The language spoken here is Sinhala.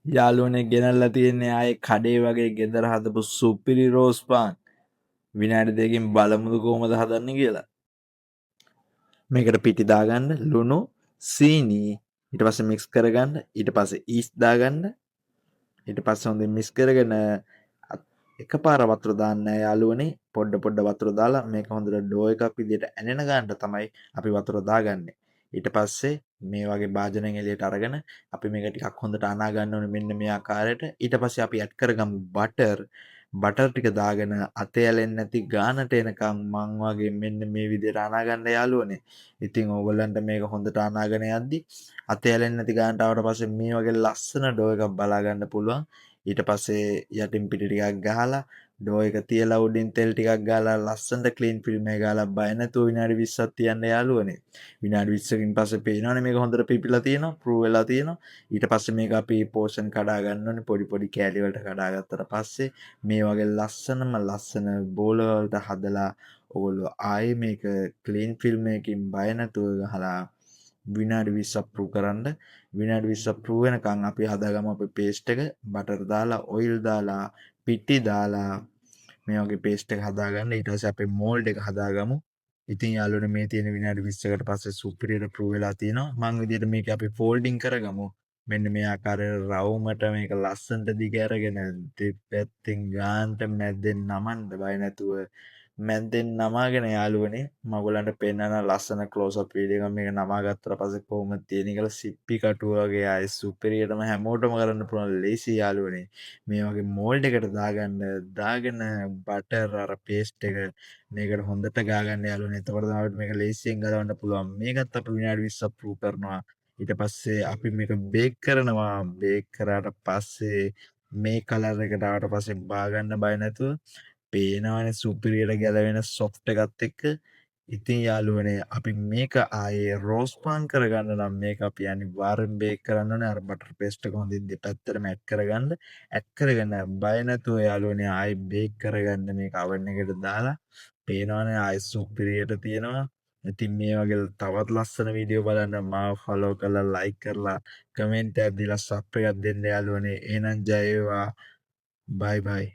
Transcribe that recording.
යාළුවනේ, ගෙනල්ලා තියෙන්නේ ආයේ කඩේ වගේ ගෙදර හදපු සුපිරි රෝස් පාන්. විනාඩි 2කින් බලමුද කොහොමද හදන්නේ කියලා. මේකට පිටි දාගන්න, ලුණු, සීනි, ඊට පස්සේ මික්ස් කරගන්න, ඊට පස්සේ ඊස්ට් දාගන්න. ඊට පස්සේ හොඳින් මික්ස් කරගෙන එකපාර වතුර දාන්න නෑ යාළුවනේ. පොඩ පොඩ වතුර දාලා මේක හොඳට ඩෝ එකක් විදියට ඇනෙන ගන්නට තමයි අපි වතුර දාගන්නේ. ඊට පස්සේ මේ වගේ භාජනයෙන් එළියට අරගෙන අපි මේක ටිකක් හොඳට අනා ගන්න ඕනේ මෙන්න මේ ආකාරයට. ඊට පස්සේ අපි ඇඩ් කරගමු බටර්. බටර් ටික දාගෙන අතේ ඇලෙන්නේ නැති ගානට එනකන් මං වගේ මෙන්න මේ විදියට අනා ගන්න යාළුවනේ. ඉතින් ඕගොල්ලන්ට මේක හොඳට අනාගෙන යද්දි අතේ ඇලෙන්නේ නැති ගානට ආවට පස්සේ මේ වගේ ලස්සන ඩෝ එකක් බලා ගන්න පුළුවන්. ඊට පස්සේ යටින් පිටි ටිකක් ගහලා, ඩෝ එක තියලා, උඩින් තෙල් ටිකක් ගාලා, ලස්සනට ක්ලීන් ෆිල්ම් එක ගාලා බය නැතුව විනාඩි 20ක් තියන්න යාළුවනේ. විනාඩි 20කින් පස්සේ පේනවනේ මේක හොඳට පිපිලා තියෙනවා, ප්‍රූව් වෙලා තියෙනවා. ඊට පස්සේ මේක අපි පෝෂන් කඩා ගන්න ඕනේ. පොඩි පොඩි කෑලි වලට කඩාගත්තට පස්සේ මේ වගේ ලස්සනම ලස්සන බෝල වලට හදලා ඔයගොල්ලෝ ආයේ මේක ක්ලීන් ෆිල්ම් එකකින් බය නැතුව ගහලා විනාඩි 20ක් ප්‍රූව් කරන්න. විනාඩි 20ක් ප්‍රූව් වෙනකන් අපි හදාගමු අපේ පේස්ට් එක. බටර් දාලා, ඔයිල් දාලා, පිටි දාලා මේ වගේ පේස්ට් එක හදාගන්න. ඊට පස්සේ අපේ මෝල්ඩ් එක හදාගමු. ඉතින් යාළුවනේ, මේ තියෙන විනාඩි 20කට පස්සේ සුපිරියට ප්‍රූව් වෙලා තියෙනවා. මං විදියට මේක අපි ෆෝල්ඩින් කරගමු. මෙන්න මේ ආකාරයට රවුමට මේක ලස්සනට දිග අරගෙන දෙපැත්තෙන් ගානට මැද්දෙන් නමන්න බය නැතුව. මැද්දෙන් නමාගෙන යාළුවනේ, මම ඔයගොල්ලන්ට පෙන්නන ලස්සන ක්ලෝස් අප් වීඩියෝ එකක්. මේක නමා ගත්තට පස්සේ කොහොමද තියෙන්නේ කියලා සිප්පි කටුව වගේ ආයේ සුපිරියටම හැමෝටම කරන්න පුළුවන් ලේසි යාළුවනේ. මේ වගේ මෝල්ඩ් එකට දාගන්න. දාගෙන බටර් අර පේස්ට් එක මේකට හොඳට ගාගන්න යාළුවනේ. එතකොට තමයි අපිට මේක ලේසියෙන් ගලවන්න පුළුවන්. මේකත් අපි විනාඩි 20ක් ප්‍රූව් කරනවා. ඊට පස්සේ අපි මේක බේක් කරනවා. බේක් කරාට පස්සේ මේ කලර් එකට ආවට පස්සේ බාගන්න බය නැතුව. පේනවනේ සුපිරියට ගැලවෙන සොෆ්ට් එකත් එක්ක. ඉතින් යාළුවනේ, අපි මේක ආයේ රෝස් පාන් කරගන්න නම් මේක අපි අනිවාර්යෙන් බේක් කරන්න ඕනේ. අර බටර් පේස්ට් එක හොඳින් දෙපැත්තටම ඇඩ් කරගන්න. ඇඩ් කරගෙන බය නැතුව යාළුවනේ ආයේ බේක් කරගන්න මේක අවන් එකට දාලා. පේනවනේ ආයේ සුපිරියට තියෙනවා. ඉතින් මේ වගේ තවත් ලස්සන වීඩියෝ බලන්න මාව ෆලෝ කරලා, ලයික් කරලා, කමෙන්ට් එකක් දීලා, සබ් එකක් දෙන්න යාළුවනේ. එහෙනම් ජය වේවා. බයි බයි.